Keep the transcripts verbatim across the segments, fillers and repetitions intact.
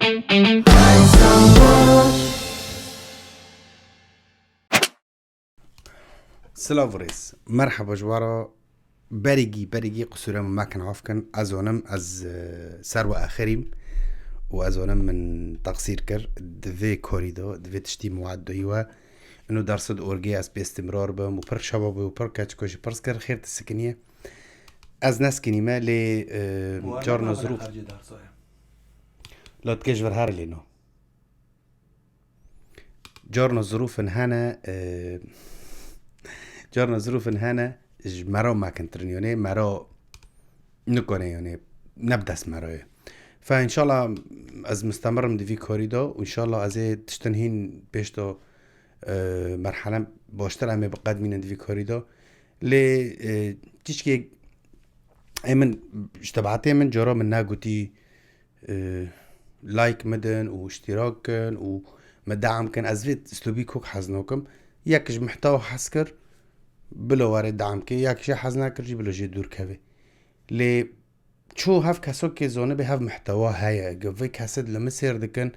Silav û rêz. Merheba ji we re. Berîgî, berîgî qisûrê min mekin, af kin. Ez zonim ez, e, ser we axirîm û ez zonim min teqsîr kir. Di vê korî de, di vê tiştî min wad doyî we. Ino dersa di orgê ez pê istimrar bim û pir şebabê û pir keçiko jî pirs kir, xêr tu sikiniye. Ez nesikiniye lê, e, carna zirûf. Latkej vir her lêno. Carna zirûfin hene, e, carna zirûfin hene, ji mera mekintirin, yanê mera nikone, yanê ne bi dest mera ye. Fe înşallah ez mistemirim di vî karî de û înşallah ez ê tiştin hîn pêş de, e, merhele baştir em ê biqedmînin di vî karî de. Lê, e, tişkê ê min, ji tebiatê min cara min negotî, e, like midin û îştîrak kin û me deam kin. Ez vê stobî kok hez nakim. Yek ji muhtewa hez kir, bilo were deam ke. Yek jê hez nekir jî, bilo jê dûr keve. Lê ço hev keso ke zanibe hev muhtewa heye. Ge vê kesit li min sêr dikin,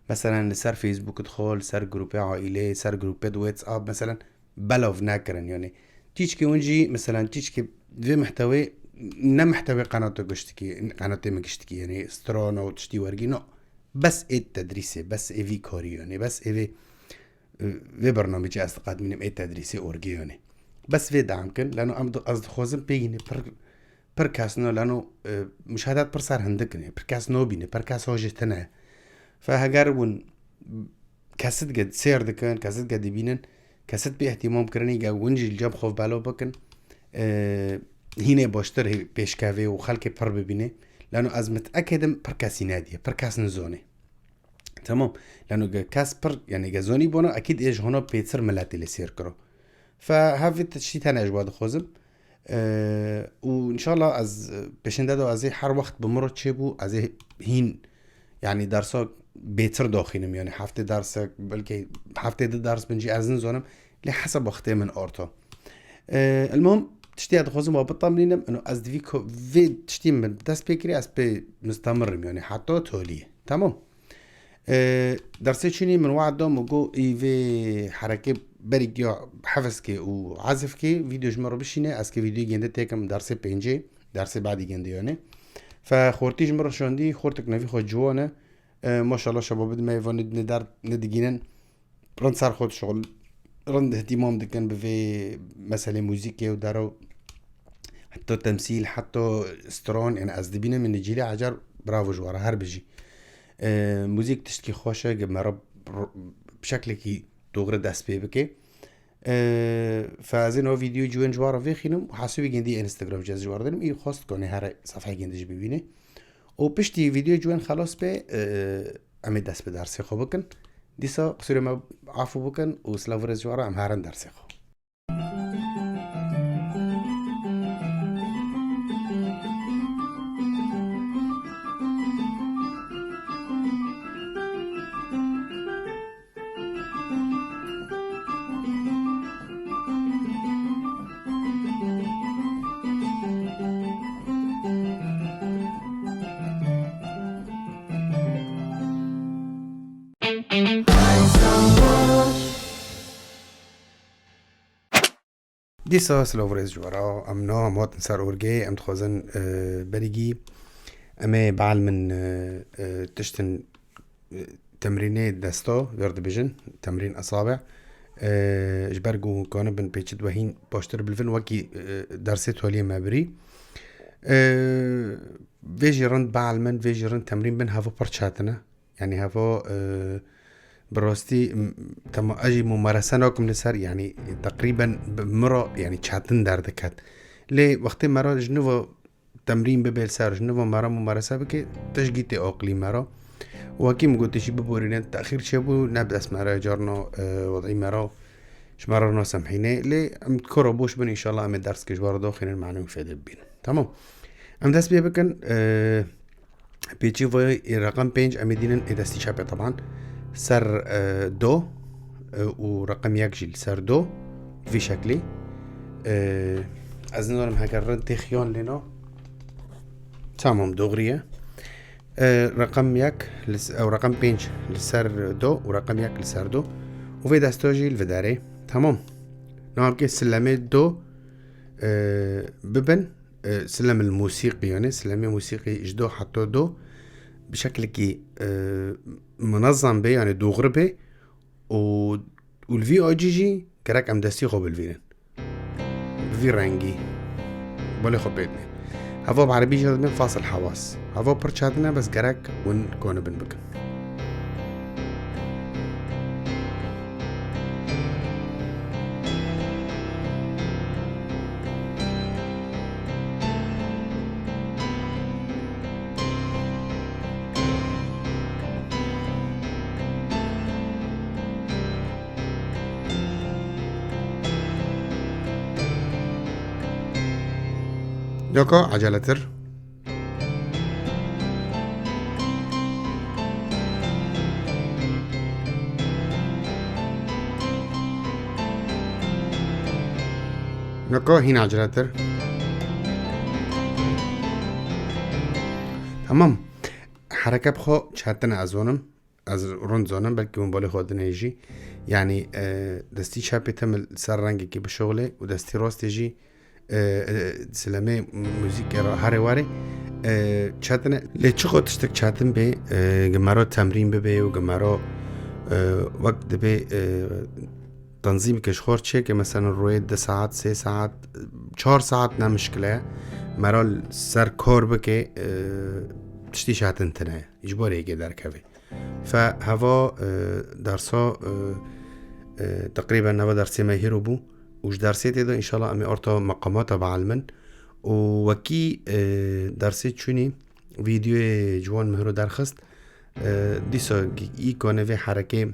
meselen li ser Facebook dixwe, li ser grûpê aîlê, ser grûpê di WhatsApp, meselen, belav nekirin. Yanî tîçkê hûn jî, meselen, tîçkê vê mihtewê ne mihtewê qenata giştikî, qenatê min giştikî, yanî strana û tiştî wergî, no. Bes ê tedrîsê, bes ê vî karî, yanî bes ê vê, vê bernamecê ez diqedmînim ê tedrîsê orgê, yanî. Bes vê deam kin, leno em di-, ez dixwazim pê yînê pir, pir kes no, leno, e, muşahedat pir ser hindik in, pir kes nobîne, pir kes hojê tine. Fe heger hûn kesit ge sêr dikin, kesit ge dibînin, kesit pê îhtîmam kirinî ge hûn jî li cem xwe belo bikin, e, hînê baştir hê pêşkevê û xelkê pir bibîne. Leno ez mit'ekê dim pir kesî nediye, pir kes nizone. Tamam. Leno ge kes pir, yanî ge zonî bona, ekîd ê ji hona pêtir miletê lê sêr kiro. Fe hev vê tiştî tene ji we dixwazim. Ee, û înşallah ez, e, pêşinde de ez ê her wext bi min re çêbû, ez ê hîn, yanî dersa bêtir doxînim, yanî heftê dersek, belkî heftê di ders bin jî ez nizanim, lê hesab wextê min orto. Ee, elmuhim, tiştê ez dixwazim we bitemrînim, ino ez di vî ko-, vê tiştî min dest pê kirî, ez pê mistemirim, yanî heta toliyê. Tamam? E, dersê çûnî min wad da, min got, î vê herekê berî giya heveskê û ezifkê vîdeo ji min re bişîne, ez kê vîdeoyê gêndê têkim dersê pêncê, dersê badî gêndê yanê. Fe xortî ji min re şandî, xortik nevî xwe ciwan e. E, maşallah şebabê di me van ne der nedigînin. Rind ser xwe dişixul, rind ihtimam dikin bi vê meselê muzîkê û dero, heta temsîl, heta stran, yani ez dibînim min cîlê ecer, bravo ji we re, her bijî. E, muzîk tiştkî xweş e, ge me re r-, bi şeklekî doğru dest pê bike. E, fe ez ê niha vîdeo ciwên ji we re vêxînim û hesûbî gêndî Instagram jî ez ji we re dinim. Î xwest konê here sefheyê gêndî jî bibîne. Û piştî vîdeo ciwên xelas be, e, em ê dest bi dersê xwe bikin. Dîsa qisûrê me afû bikin û silav û rêz ji we re, em herin dersê xwe. Dîsa silav û rêz ji we re. Em niha em hatin ser orgê, em dixwazin, e, berîgî em ê bal min, e, e, tiştin, e, temrînê desta, vêr dibêjin, temrîn esabe. E, ji ber ku kanibin pêçit we hîn baştir bilivin wekî, e, dersê toliyê me birî. E, vê jî rind bal min, vê jî rind temrîn bin, heva pir çetin e. Yani heva, e, bi rastî, m-, tema ez jî mumarese nakim li ser, yani teqrîben bi min re, yani çetin derdiket. Lê wextê me re ji nû ve temrîn bibe li ser, ji nû ve me re mumarese bike, tişgî tê aqilî me re. Wekî min gotî jî biborînin, texîr çêbû, ne bi dest me re, carna, e, wedî me re, ji me re nasemhîne. Lê em koro boş bin, înşallah em ê derskê ji we re doxînin, mane û fêde bibînin. Tamam. Em dest pê bikin, e, Pêçî vê reqem pênc em ê dînin ê destî çepê teban. Ser, e, do, e, û reqem yek jî li ser do. Vî şeklî. E, ez nizanim heger rind tê xiyan lê na. Tamam, doğru ye. E, reqem yek li s-, ew reqem pênc li ser do û reqem yek li ser do. Û vê desta jî li vê derê. Tamam. Niha bike silemê do, e, bibin. E, silemil musîqî, yani silemê musîqî ji do heta do bi şekilekî, e, munezem bê, yani dûgri bê. Û, û li vî acî jî gerek em destî xwe bilvînin. Bi vî rengî. Balê xwe pê dine. Heva bi erebî jî dibên fasil hewas. Heva pir çetin e, bes gerek hûn konibin bikin. Doko eceletir. Doko hîn eceletir. Tamam. Hereke bi xwe çetin e, ez zonim. Ez rûn dizanim, belkî hûn balê xwe dinê jî. Yanî, e, destî çepê tim li ser rengekî bişuxulê û destî rastê jî, e, e, silemê muzîkê re herê warê, e, çetin e. Lê çiqo tiştek çetin bê, e, gi mero temrîn bibê û gi mero, e, wek dibê, e, tenzîmeke ji xwe re çêke, mesela royê du saet, sê saet, çar saet ne mişkile ye. Mera li ser kar bike, e, tiştî çetin tine ye. Ji bo rêkê derkeve. Fe heva, e, dersa, e, e, teqrîben nava dersê me hîro bû û ji dersê tê de înşallah em ê orta meqamata bielmin û wekî, e, dersê çûnî vîdeoyê Ciwan Mihro derxist. E, dîsa î kane vê herekê,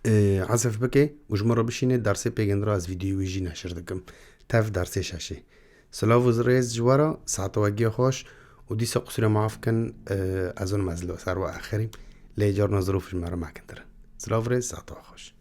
e, ezif bike û ji min re bişîne, dersê pêgên re ez vîdeoyê wî jî neşir dikim. Tev dersê şeşê. Silav û rêz ji we re, saeta we giya xweş û dîsa qusûrê maf kin, e, ez û ez li ser we axirîm, lê carna zirûf ji me re mekintir. Silav rêz, saeta we xweş.